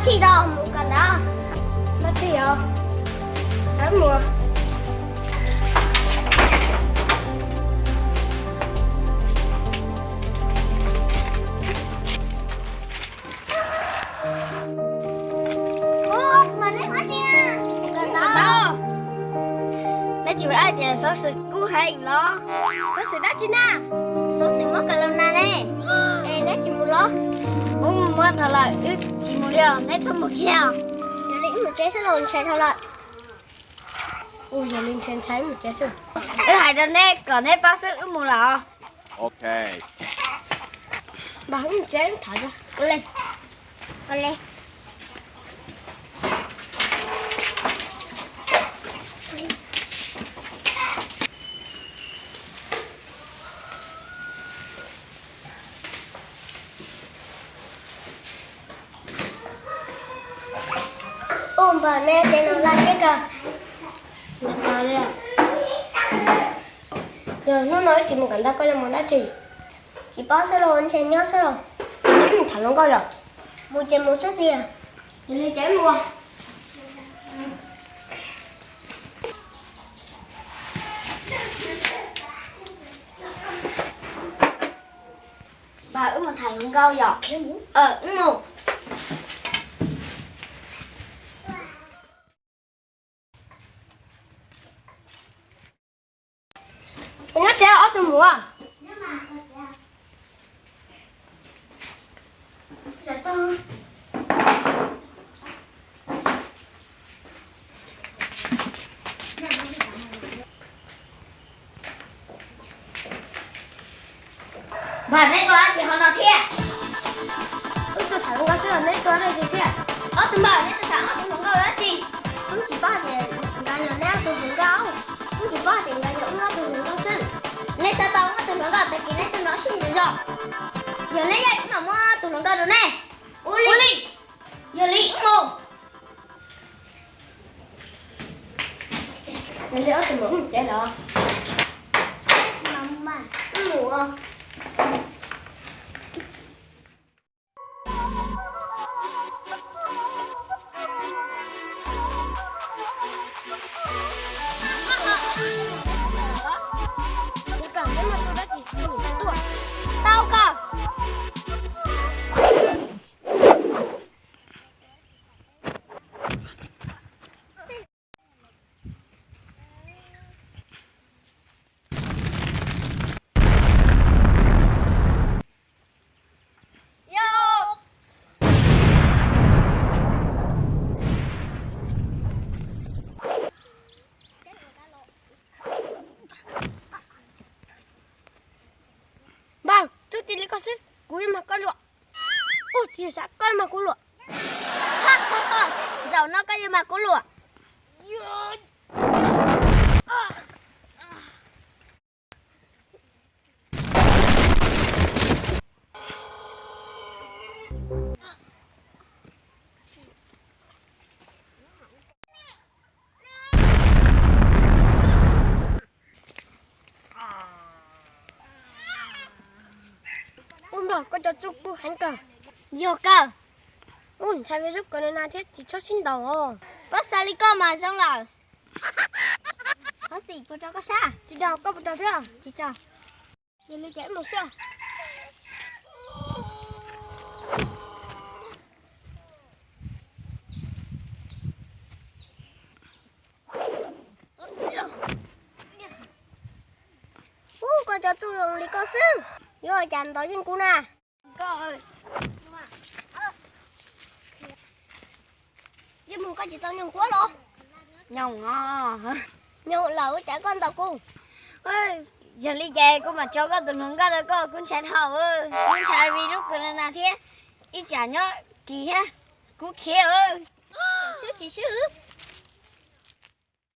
Tsis tau mus kawm ntawv. No tsis yog, kawm mus. Ua, mas neb ua dab tsi na? Kawm ntawv. Neb tsis paub hais tias xov xwm kub heev los? Xov xwm dab tsi na? Xov xwm muab Corona ne. Es neb tsis mus los? Wb muab tau lawm, wb tsis mus li os, neb txhob mus thiab. Yog li wb mus tsev xwb los, ntshai dhau lawm. Ua, yog li ntshai ntshai wb mus tsev xwb. Wb hais rau neb kom neb paub xwb, wb mus lawm os. Npawg, wb mus tsev, wb tham. Ua li. Ua li. Ua, npawg, neb tsev no laj kawg. Yog hnub no wb tsis mus kawm ntawv koj yuav mus dab tsi? Tsis paub xwb los, ntshe nyob xwb los. Tham hluas nkauj yom? Mus ces mus xwb tiag. Yog li ces mus. Npawg, wb mus tham hluas nkauj yom? Wb mus. Nyob tsev ob tug mus. Npawg, neb tuaj dab tsi hauv no thiab? Wb tuaj tham hluas nkauj xwb, neb tuaj dab tsi thiab? Ob tug npawg, neb tuaj tham ob tug hluas nkauj dab tsi? Wb tsis paub tias nkawd yog neb ob tug hluas nkauj, wb tsis paub tias nkawd yog wb ob tug hluas nkauj xwb. Neb xav tau wb ob tug hluas nkauj, tag kis neb tuaj nrog sib ntsia zog. Yog neb yeej, wb mam muab tus hluas nkauj rau neb. Ua li. Yog li wb mus. Yog li ob tug mus wb mus tsev los? Wb mus. Tau kawg. Npawg, txhob cia li koj xwb, kuv yuav mag koj luam. Ua, tsis yog, koj mag kuv luam. Zaum no koj yuav mag kuv luam. Ua, npawg, koj cov txuj kub heev kawg. Yog kawg. Ua, ntshai virus corona thiab, tsis txhob sib ntaus os. Koj xav li koj mas zoo lawm. Thov txim, kuv rau koj sab. Tsis rau, koj puas rau thiab? Tsis rau. Yog li ces wb mus xwb. Ub, koj cov txuj zoo li koj xwb, yuav ua cas ntaus yeej kuv na. Yeej mus koj tsis tau nyoos kuab los? Nyoos os. Nyoos lawm ua cas koj ntaus kuv? Yog li ces kuv mam tso koj tus hluas nkauj rau koj, kuv ntshai dhau, kuv ntshai virus corona thiab, ib tsam nyob kis thiab kuv khiav. Swb tsis swb?